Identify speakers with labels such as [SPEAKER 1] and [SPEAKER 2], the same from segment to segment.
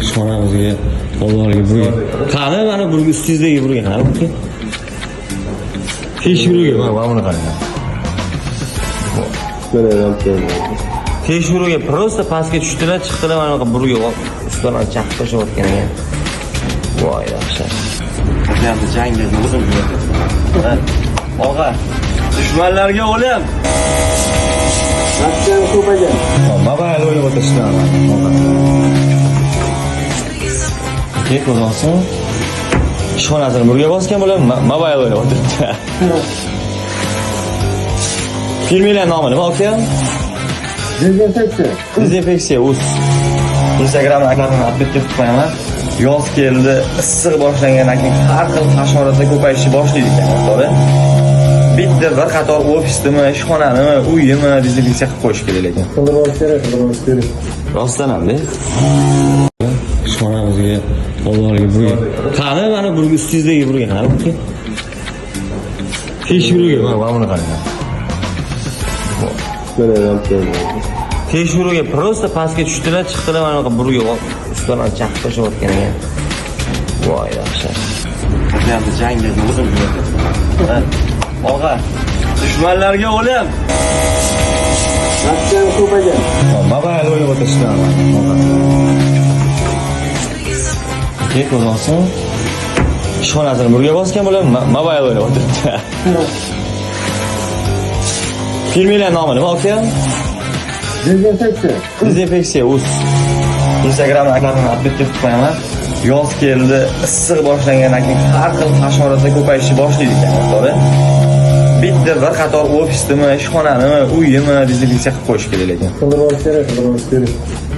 [SPEAKER 1] Ishxonamizga oldilariga burga. Qani mana burga, ustingizdagi burga qani? Tekshiruvga mana buni qarang. Tekshiruvga просто pastga tushdilar, chiqdilar, mana bunaqa burga ustidan chaqib tashlayotgan ekan. Voy, dahshat. O'zimni jangga o'zim jo'nataman. Og'a, dushmanlarga o'lim.
[SPEAKER 2] Rossiya ko'paygan.
[SPEAKER 1] Mobil o'ynab o'tirishdan. Keyin ko'rolsin. Ishxonasini burga bosgan bo'lib, mobil o'ynab o'tiribdi. Firmalar nomi nima aka?
[SPEAKER 2] Dezinfeksiya.
[SPEAKER 1] Dezinfeksiya uz. Instagram akkauntini отметка qilib qo'yaman. Yoz keldi, issiq boshlangandan keyin har xil hasharotlar ko'payishni boshlaydi ekan, to'g'ri? Bitta bir qator ofisnimi, ishxonanimi, uyimi dezinfeksiya qilib qo'yish kerak lekin.
[SPEAKER 2] Qildirib olish kerak, qildirib olish kerak.
[SPEAKER 1] Rostdan hamda. Ishxonamizga oldilariga burga. Qani mana burga, ustingizdagi burga qani? Tekshiruvga mana buni qarang. Tekshiruvga просто pastga tushdilar, chiqdilar, mana bunaqa burga ustidan chaqib tashlayotgan ekan. Voy, dahshat. O'zimni jangga o'zim jo'nataman. Og'a, dushmanlarga o'lim.
[SPEAKER 2] Rossiya ko'paygan.
[SPEAKER 1] Mobil o'ynab o'tirishdan. Keyin ko'rolsin. Ishxonasini burga bosgan bo'lib, mobil o'ynab o'tiribdi. Firmalar nomi nima aka?
[SPEAKER 2] Dezinfeksiya.
[SPEAKER 1] Dezinfeksiya uz. Instagram akkauntini отметка qilib qo'yaman. Yoz keldi, issiq boshlangandan keyin har xil hasharotlar ko'payishni boshlaydi ekan, to'g'ri? Bitta bir qator ofisnimi, ishxonanimi, uyimi dezinfeksiya qilib qo'yish kerak lekin.
[SPEAKER 2] Qildirib olish kerak, qildirib olish kerak.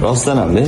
[SPEAKER 1] Rostdan hamda.